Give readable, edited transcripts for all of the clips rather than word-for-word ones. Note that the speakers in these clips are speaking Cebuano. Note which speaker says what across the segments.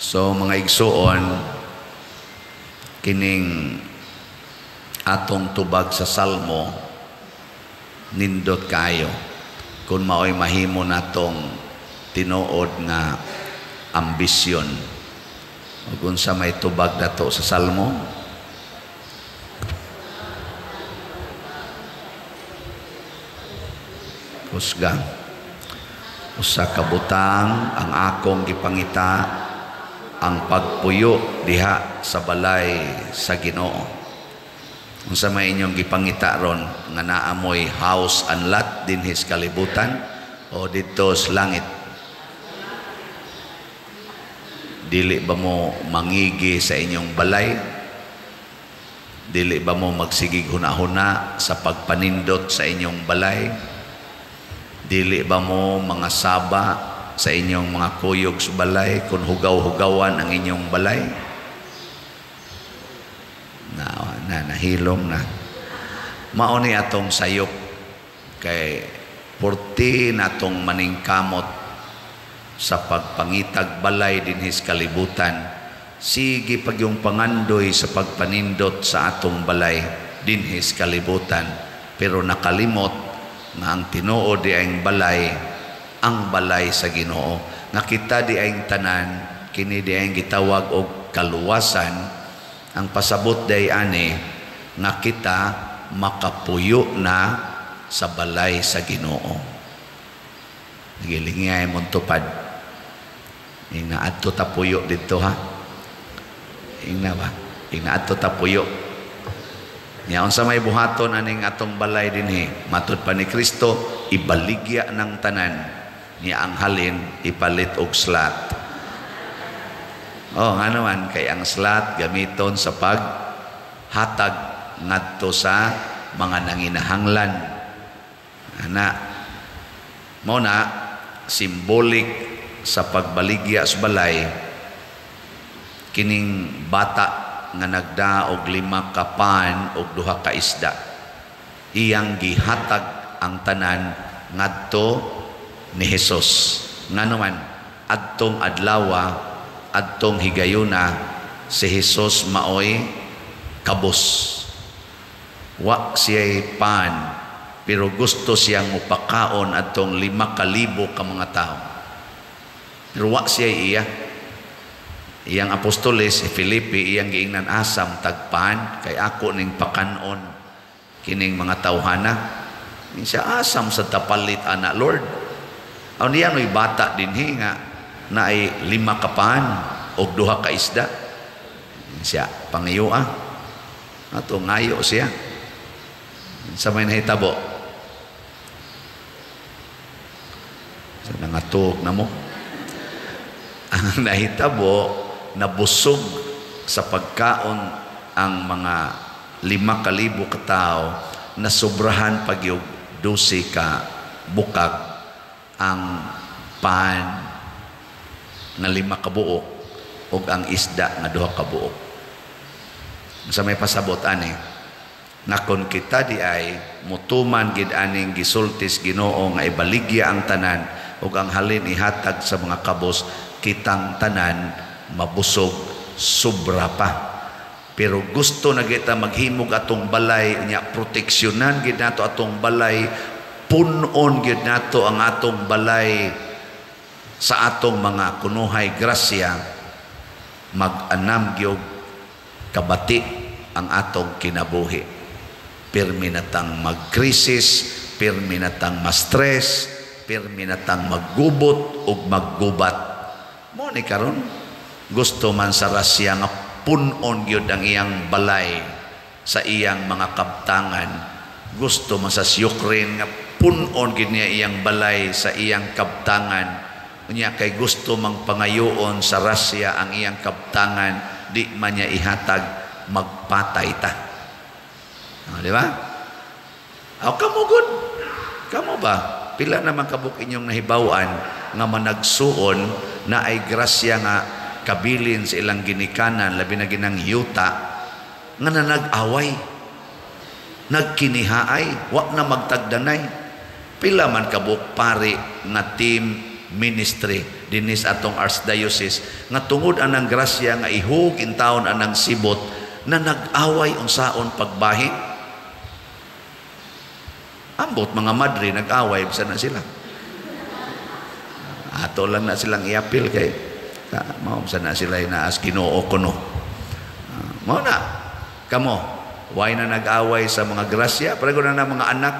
Speaker 1: So mga igsuon, kining atong tubag sa Salmo nindot kayo kung maoy mahimo natong tinuod nga ambisyon. Ug unsa may tubag nato sa Salmo? Kusga. Usa ka butang ang akong gipangita, ang pagpuyo diha sa balay sa Ginoo. Unsa may inyong gipangita ron nga naamoy house and lot dinhi sa kalibutan o didto sa langit? Dili ba mo mangigi sa inyong balay? Dili ba mo magsigig huna-huna sa pagpanindot sa inyong balay? Dili ba mo mga saba sa inyong mga kuyog sa balay kung hugaw-hugawan ang inyong balay? Na, na nahilom na. Mao ni atong sayop kay purti natong maningkamot sa pagpangitag balay dinhi sa kalibutan. Sige pag yung pangandoy sa pagpanindot sa atong balay dinhi sa kalibutan, pero nakalimot nga ang tinuod di ang balay, ang balay sa Ginoo. Nga kita di ang tanan, kini di ang gitawag og kaluwasan. Ang pasabot day ani nga kita makapuyo na sa balay sa Ginoo. Gilingay mong tupad. Ingna adto ta puyo didto ha. Ingna ba? Ingna adto ta puyo. Nya unsa may buhaton aning atong balay dinhi? Matud pa ni Kristo, ibaligya ng tanan. Niya ang halin ipalit og slat. Oh, nga naman kay ang slat gamiton sa paghatag ngadto sa mga nanginahanglan. Ana, mao na symbolic sa pagbaligya sa balay kining bata nga nagdaog 5 ka pan og 2 ka isda. Iyang gihatag ang tanan ngadto ni Hesus. Ngano man adtong adlawa, adtong higayuna, si Hesus maoy kabos. Wa siya'y pan, pero gusto siyang mupakaon adtong 5,000 ka mga tao. Pero wa siya'y iya. Iyang apostoles si Felipe iyang giingnan, asam tagpan kay ako ning pakanon kining mga tawhana. Siya asam sa tapalit ana Lord. Aw niya noy bata dinhi nga naay 5 ka pan og 2 ka isda. Siya pangayoa. Ato ngayo siya. Sa may nahitabo. Sa nangatuog na mo. Ang nahitabo, nabusog sa pagkaon ang mga 5,000 ka tao, nasobrahan pagyog 12 ka bukag ang pan nga 5 ka buok ug ang isda nga 2 ka buok. Sa may pasabot ani nga kon kita di ay mutuman gid aning gisultis Ginoo nga ibaligya ang tanan ug ang halin ihatag sa mga kabos, kitang tanan mabusog sobra pa. Pero gusto na kita maghimog atong balay nya, proteksyonan gid nato atong balay, punon gid nato ang atong balay sa atong mga kunuhay grasya, mag-anam gyud kabati ang atong kinabuhi. Pirmi natang magkrisis, pirmi natang ma-stress, pirmi natang maggubot ug maggubat. Mo ni karon gusto man sa Russia nga punon gyud ang iyang balay sa iyang mga kabtangan. Gusto man sa Ukraine nga punon gyud niya iyang balay sa iyang kabtangan. Unya kay gusto mang pangayoon sa Russia ang iyang kabtangan, di man niya ihatag, magpatay ta. Ah, di ba? Aw kamo gud. Kamo ba? Pila naman kabuk inyong nahibaw-an nga managsuon na ay grasya nga kabilin sa ilang ginikanan, labi na ginang yuta, nga nanag-away, nagkinihaay, wa na magtagdanay. Pila man kabuk pari nga team ministry dinis atong archdiocese nga tungod anang grasya nga ihug intawon anang sibot na nag-away unsaon pagbahin. Ambot mga madre nag-away bisan na sila. Ato lang na silang iapil kay mao sa na sila inaas Ginoo kuno. Mao na kamo why na nag-away sa mga grasya pareho na mga anak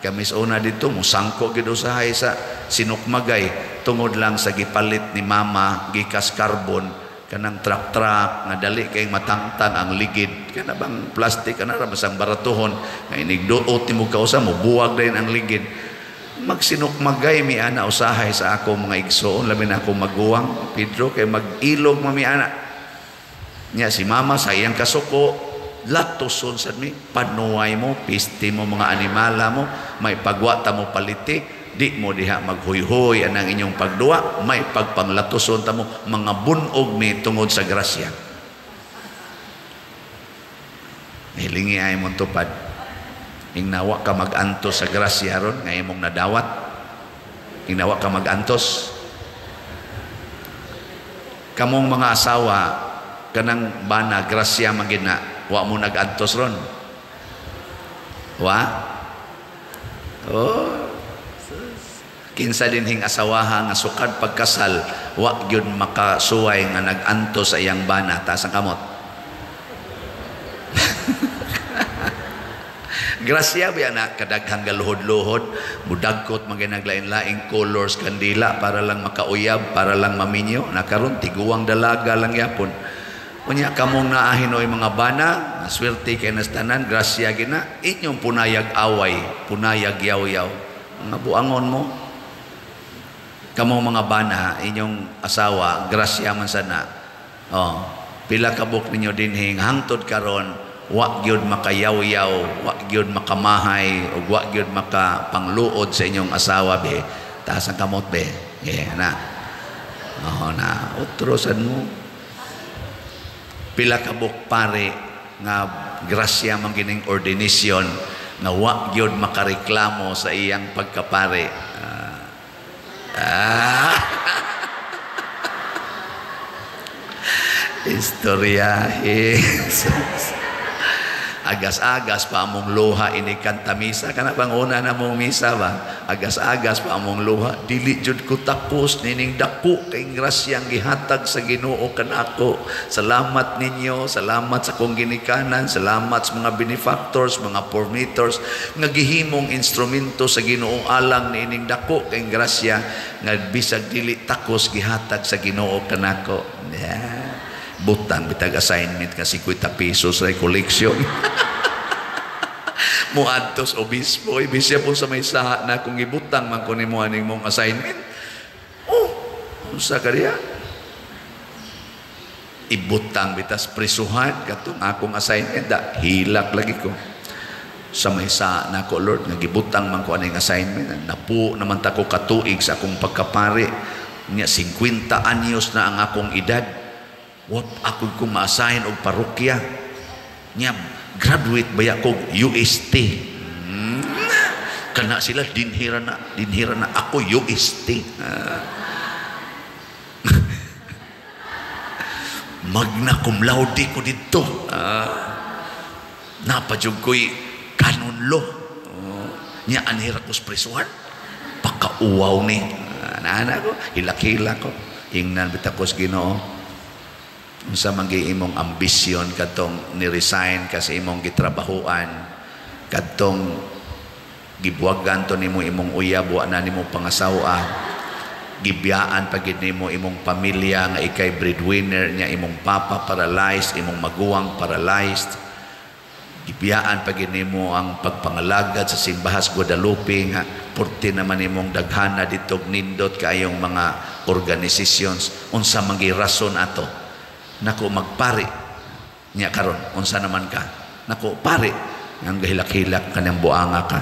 Speaker 1: kami sa una dito musangko gid usahay sa sinukmagay tungod lang sa gipalit ni mama gikas carbon kanang truck-truck nga dali kay matangtang ang ligid kana bang plastic kana ra basang baratuhon nga inigduot nimo kausa mo buwag dayon ang ligid. Magsinukmagay mi ana usahay sa ako mga igsoon, labi na ako maguwang Pedro kay mag-ilog mami ana nya si mama sa iyang kasuko latuson sad mi panuway mo pisti mo mga animala mo may pagwata mo paliti di mo diha maghuyhoy anang inyong pagduwa may pagpanglatuson ta mo mga bunog mi tungod sa grasya. Hilingi ay mong tupad ingnawa ka magantos sa grasya ron nga imong nadawat, ingnawa ka magantos. Kamong mga asawa kanang bana grasya man gid na wa mo nagantos ron. Wa? Oh. Kinsa dinhing asawaha nga sukad pagkasal wa gyud makasuway nga nagantos sa iyang bana, taas ang kamot. Grasya ba na kadaghang galuhod-luhod, mudagkot man naglain-laing colors kandila para lang makauyab, para lang maminyo. Nakaron tiguang dalaga lang yapon. Unya kamong naahinoy mga bana, swerte kay nastanan, grasya gina, inyong punayag away, punayag yaw-yaw. Mga buangon mo. Kamong mga bana, inyong asawa, grasya man sana. Oh, pila kabuk ninyo dinhing hangtod karon wa gyud makayaw-yaw, wa gyud makamahay, ug wa gyud makapangluod sa inyong asawa be. Taas ang kamot be. Yeah, na. Oh, na utrosan mo. Pila kabuk pare nga grasya man gining ordination nga wa gyud makareklamo sa iyang pagkapare. Istorya Jesus. Agas-agas pa among luha ini kanta misa kana bang una na mong misa ba, agas-agas pa among luha dili jud ko takos nining dako kay grasyang gihatag sa Ginoo kanako. Salamat ninyo, salamat sa akong ginikanan, salamat sa mga benefactors, mga formators nga gihimong instrumento sa Ginoo alang nining dako kay grasya nga bisag dili takos gihatag sa Ginoo kanako. Yeah. Butang bitag assignment nga 50 pesos ra collection. Muadtos obispo, ibis siya po sa may saha na kung ibutang man ko nimo aning mong assignment. Oh, unsa ka diya? Ibutang bitas prisuhan katong akong assignment da hilak lagi ko. Sa may saha na ko Lord nga gibutang man ko aning assignment. Napu naman ta ko katuig sa akong pagkapare. Nya 50 anyos na ang akong edad. What ako kung ma-assign og parokya nya graduate baya ko UST. Kana sila dinhira na ako UST. Magna cum laude ko didto. Napadyog ko'y canon law. Nya anhira ko sa prisuhan. Pakauwaw ni. Nana ko, hilak-hilak ko. Ingnan bitaw ko sa Ginoo. Unsa man gyud imong ambisyon kadtong ni-resign ka sa imong gitrabahuan, kadtong gibuwagan to nimo imong uyab, wa na nimo pangasawa, gibiyaan pa gid nimo imong pamilya nga ikay breadwinner niya, imong papa paralyzed, imong maguwang paralyzed, gibiyaan pa gid nimo ang pagpangalagad sa simbahas Guadalupe nga purti naman imong daghana didto nindot kaayong mga organizations. Unsa man gyud rason ato? Nako magpari niya karon, unsa naman ka? Nako pare, ang gahilak-hilak kanang buanga ka.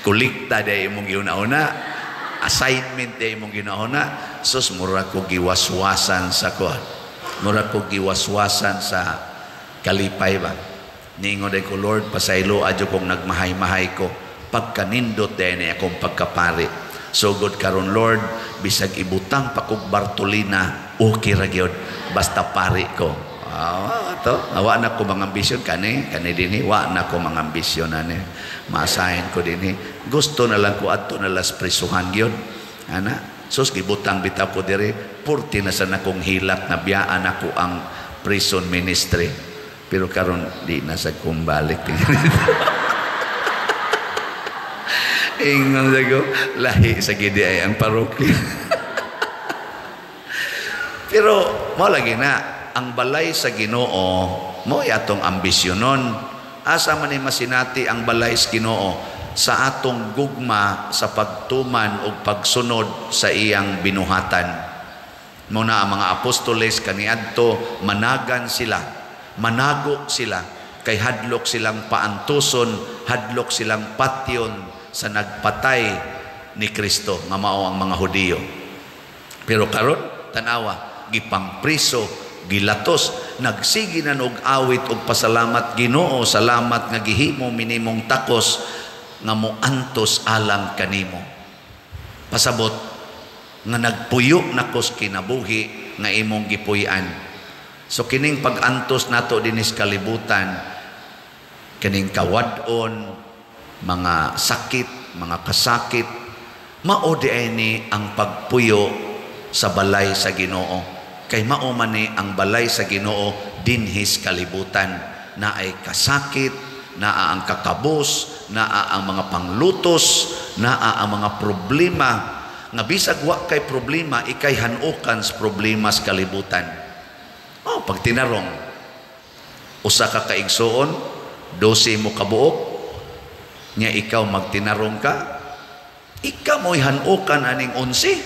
Speaker 1: Kolekta day imong giuna-una, assignment day imong ginauna. Sus, mura ko giwaswasan sa kuan. Mura ko giwaswasan sa kalipay ba. Niingon day ko, Lord, pasaylo adyo kong nagmahay-mahay ko. Pagkanindot din akong pagkapari. Sugod karon, Lord, bisag ibutang pa kog Bartolina, okay ra gyud basta pari ko. Ah, to, wa na ko mga ambisyon kani, kani dinhi, wa na ko mga ambisyon ani. Ma-assign ko dinhi. Gusto na lang ko adto na las prisuhan gyud. Ana, sus, gibutang bitaw ko diri, purti na sa nakong hilak na biyaan ako ang prison ministry. Pero karon di na sa kumbalik. Ingon sa ko, lahi sa gidi ay ang parokya. Pero mo lagi na ang balay sa Ginoo mo atong ambisyonon. Asa man ni masinati ang balay sa Ginoo? Sa atong gugma sa pagtuman o pagsunod sa iyang binuhatan. Muna ang mga apostoles kaniadto managan sila, manago sila, kay hadlok silang paantuson, hadlok silang patyon sa nagpatay ni Kristo nga mao ang mga Hudiyo. Pero karon tan-awa, gipangpriso, gilatos, nagsige na og awit og pasalamat, "Ginoo, salamat nga gihimo minimong takos nga moantos alang kanimo." Pasabot nga nagpuyo nakos kinabuhi nga imong gipuy-an. So kining pag-antos nato dinis kalibutan, kining kawad-on, mga sakit, mga kasakit, mao di ay ni ang pagpuyo sa balay sa Ginoo. Kay mao man ni ang balay sa Ginoo dinhis kalibutan, naay kasakit, naa ang kakabos, naa ang mga panglutos, naa ang mga problema nga bisag wa kay problema, ikay hanukan sa problema sa kalibutan. Oh, pag tinarong usa ka kaigsuon, 12 mo kabuok, nya ikaw magtinarong ka, ikaw mo'y hanukan aning 11.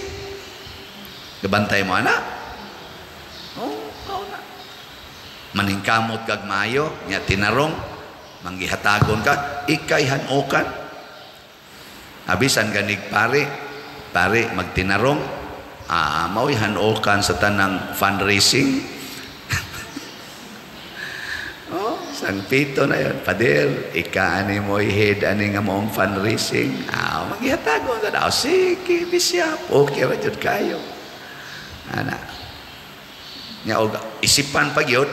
Speaker 1: Gabantay mo ana. Oh, mao na. Maningkamot kag maayo, nya tinarong, manggihatagon ka, ikay hanukan. Abisan ganig pare, pare magtinarong, mao'y hanukan sa tanang fundraising. Oh, San Pito na yun. "Pader, ika ani mo head ani nga moong fundraising." Ah, maghihatagon ka daw. "Sige, bisyap. Okay ra jud kayo." Ana. Nya og isipan pa gyud.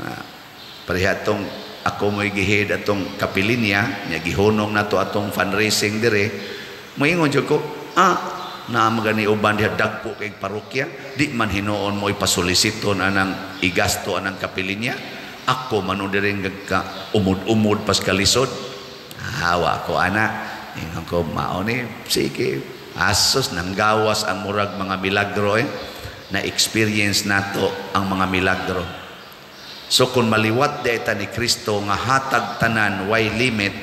Speaker 1: Ah, pareha atong ako mo'y gihead atong kapilinya, nya gihunong nato atong fundraising dire. Moingon jud ko, naa magani uban diha, dagko kay parokya, di man hinuon mo ipasolisiton anang igasto anang kapilinya. Ako man diri ka umod-umod pas kalisod. Hawa ko ana. Ingon ko, mao ni, sige. Asos nanggawas ang murag mga milagro eh. Na experience nato ang mga milagro. So kung maliwat di ta ni Kristo nga hatag tanan, way limit,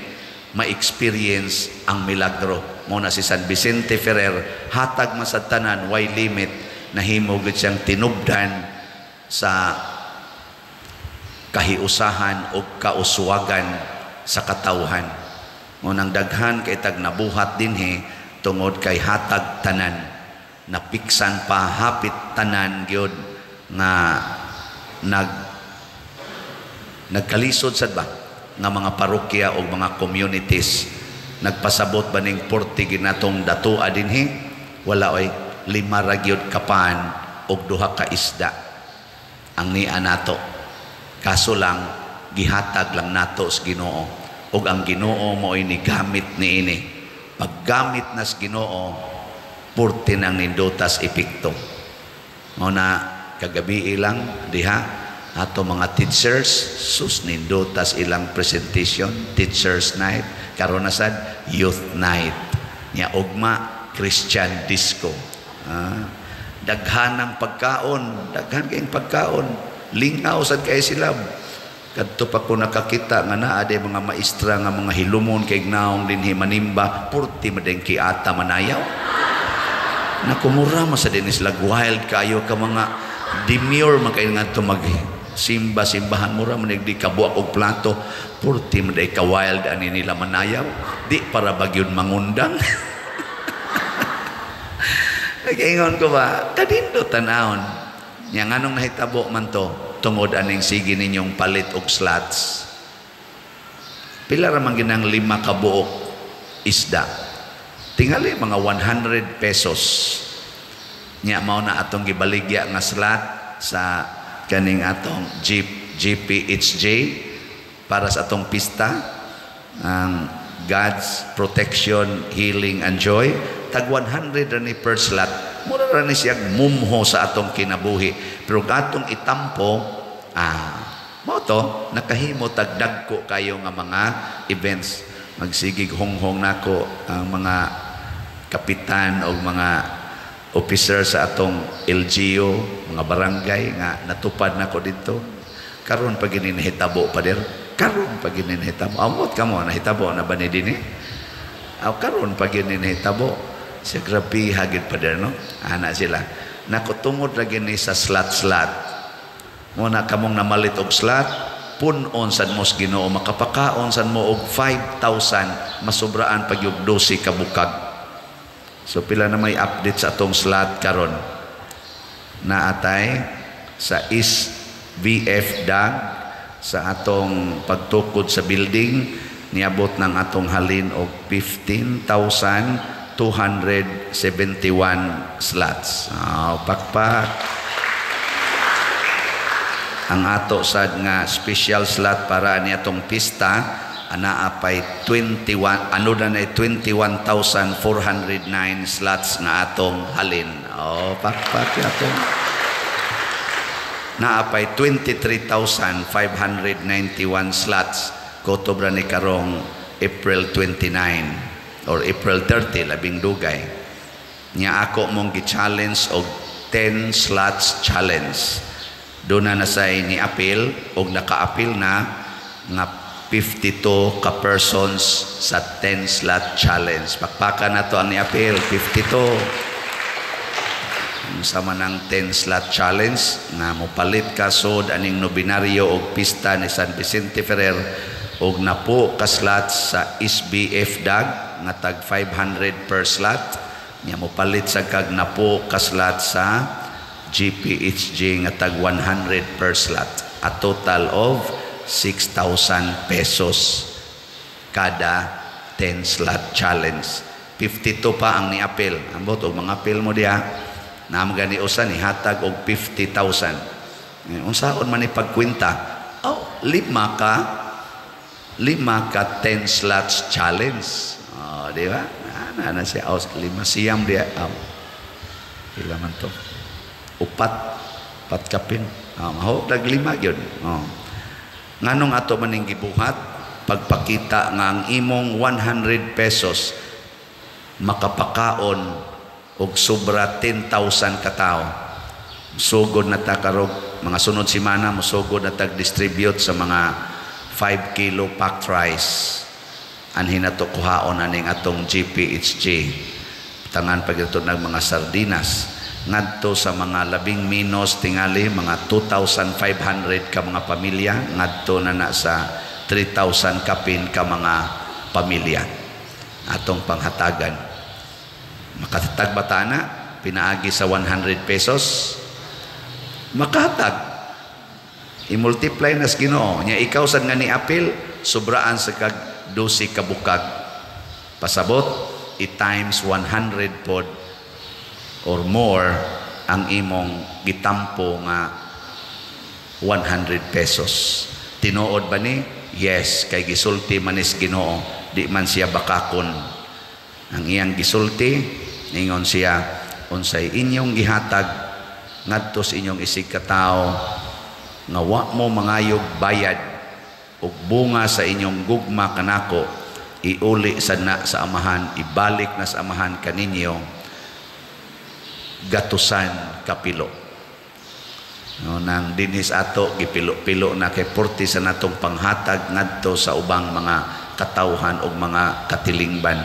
Speaker 1: ma-experience ang milagro. Mo na si San Vicente Ferrer, hatag masad tanan, way limit, nahimo gid siyang tinubdan sa kahiusahan o kauswagan sa katawhan. Mo nang daghan kay tag nabuhat dinhi tungod kay hatag tanan, napiksan pa hapit tanan gyud nga nagkalisod sad ba nga mga parokya o mga communities. Nagpasabot ba ning 40 ginatong datua dinhi? Wala oy, 5 ra gyud kapan og 2 ka isda ang nia nato. Kaso lang gihatag lang nato sa Ginoo, ug ang Ginoo mo'y nigamit niini. Paggamit nas Ginoo, purti nang nindutas epekto. Mao na kagabi ilang diha ato mga teachers, sus, nindutas ilang presentation, Teachers Night, karon na sad Youth Night. Nya ugma Christian Disco. Daghan ang pagkaon, daghan kayong pagkaon. Lingaw sad kay sila. Kadto pa ko nakakita nga naa day mga maestra nga mga hilumon kay naong dinhi manimba, purti madeng kiata manayaw. Nakumura man sa dinis lag wild kayo ka mga demure man kayo nga mag simba simbahan, mura man di kabuak og plato, purti man day ka wild ani nila manayaw, di para bagyon mangundang. Nag-ingon ko ba, kadindo tanawon. Nya nganong nahitabo man to? Tungod aning sige ninyong palit og slots. Pila ra man ginang 5 ka buok. isda. Tingali mga 100 pesos. Nya mao na atong gibaligya nga slot sa kaning atong GPHJ para sa atong pista, ang God's Protection, Healing and Joy. Tag 100 ra ni per slot. Mura ra ni siya mumho sa atong kinabuhi, pero atong itampo, mao to nakahimo tag dagko kayo nga mga events. Magsigig honghong nako ang mga kapitan o mga officer sa atong LGU, mga barangay nga natupad nako dito. Karon pa gini nahitabo, pader. Karon pa gini nahitabo. Amot kamo, nahitabo na ba ni dinhi? Aw, karon pa gini nahitabo. Siya grabe hagid, pader, no? Ana sila. Nako, tungod ra gini sa slot-slot. Mo na kamong namalit og slot, pun-on sad mo sa Ginoo, makapakaon sad mo og 5,000, masubraan pag yung 12 ka bukag. So pila na may update sa atong slot karon? Naatay sa SVF DAG, sa atong pagtukod sa building, niabot ng atong halin og 15,271 slots. Oh, pakpak. Ang ato sad nga special slot para ni atong pista, anaa pay 21, ano na na, 21,409 slots nga atong halin. Oh, pakpak atong naa pay 23,591 slots. Kutob ra ni karong April 29 or April 30, labing dugay. Nya ako mong gi-challenge og 10 slots challenge. Doon na nasay ni appeal og naka-appeal na nga 52 ka persons sa 10 slot challenge. Pakpakan na to ang ni-appeal, 52. Sama ng 10 slot challenge nga mopalit ka sod aning nobinaryo og pista ni San Vicente Ferrer og napo ka slots sa SBF DAG nga tag 500 per slot. Nya mopalit sa kag napo ka slot sa GPHG nga tag 100 per slot. A total of 6,000 pesos kada 10 slot challenge. 52 pa ang ni-appeal. Ambot og mga appeal mo diha. Naam gani usa ni hatag og 50,000. Unsaon man ni pagkwenta? Oh, lima ka 10 slots challenge. Oh, di ba? Na, na siya. Oh, lima siyam diha. Oh. Pila man to? Upat. Upat kapin. Oh, maho dag lima gyud. Oh. Nganong ato maning gibuhat? Pagpakita nga ang imong 100 pesos makapakaon og sobra 10,000 katao. Sugod na ta karog mga sunod semana, mosugod na tag distribute sa mga 5 kilo packed rice. Anhin nato kuhaon aning atong GPHG. Tangan pag ito ng mga sardinas ngadto sa mga labing minos tingali mga 2,500 ka mga pamilya ngadto na na sa 3,000 kapin ka mga pamilya atong panghatagan. Makatatag ba ta na pinaagi sa 100 pesos? Makahatag. I-multiply nas Ginoo. Nya ikaw sad nga ni apil, sobraan sa kag 12 ka bukag. Pasabot, i-times 100 pod or more ang imong gitampo nga 100 pesos. Tinuod ba ni? Yes, kay gisulti manis Ginoo, di man siya bakakon. Ang iyang gisulti, ningon siya, unsay inyong gihatag ngadto sa inyong isig katawo nga wa mo mangayog bayad ug bunga sa inyong gugma kanako, iuli sad na sa Amahan, ibalik na sa Amahan kaninyo gatusan kapilo. No, nang dinhis ato gipilo-pilo na kay porti sa natong panghatag ngadto sa ubang mga katawhan og mga katilingban.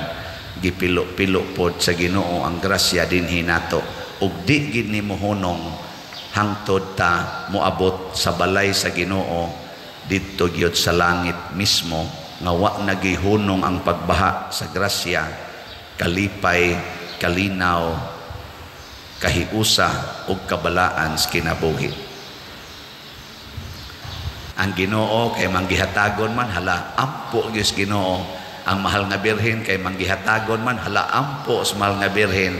Speaker 1: Gipilo-pilo pod sa Ginoo ang grasya dinhi nato ug di gid ni mohunong hangtod ta moabot sa balay sa Ginoo, didto gyud sa langit mismo nga wa nagihunong ang pagbaha sa grasya, kalipay, kalinaw, kahiusa ug kabalaan sa kinabuhi. Ang Ginoo kay manggihatagon man, hala, ampo gyud Ginoo. Ang Mahal nga Birhen kay manggihatagon man, hala, ampo sa Mahal nga Birhen.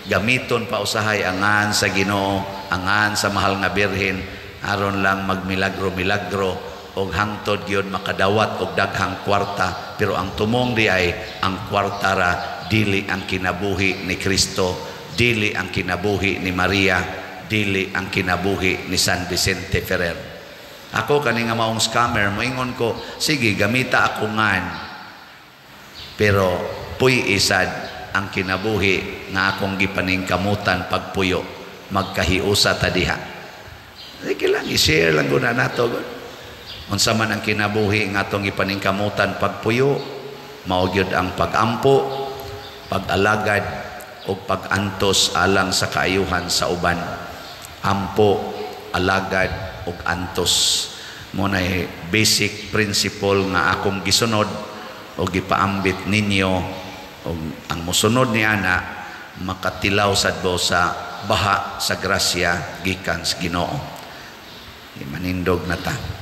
Speaker 1: Gamiton pa usahay ang ngan sa Ginoo, ang ngan sa Mahal nga Birhen, aron lang magmilagro-milagro og hangtod gyud makadawat og daghang kwarta. Pero ang tumong di ay ang kwarta ra, dili ang kinabuhi ni Kristo, dili ang kinabuhi ni Maria, dili ang kinabuhi ni San Vicente Ferrer. Ako kani nga maong scammer, moingon ko, sige, gamita ako ngan, pero puy isad ang kinabuhi nga akong gipaningkamutan pagpuyo. Magkahiusa ta diha. Sige lang, i-share lang guna nato. Unsa man ang kinabuhi nga atong gipaningkamutan pagpuyo, mao gyud ang pag-ampo, pag-alagad ug pag-antos alang sa kaayuhan sa uban. Ampo, alagad ug antos. Mao nay basic principle nga akong gisunod o gipaambit ninyo, ug ang mosunod ni ana makatilaw sad bo sa baha sa grasya gikan sa Ginoo. Manindog na ta.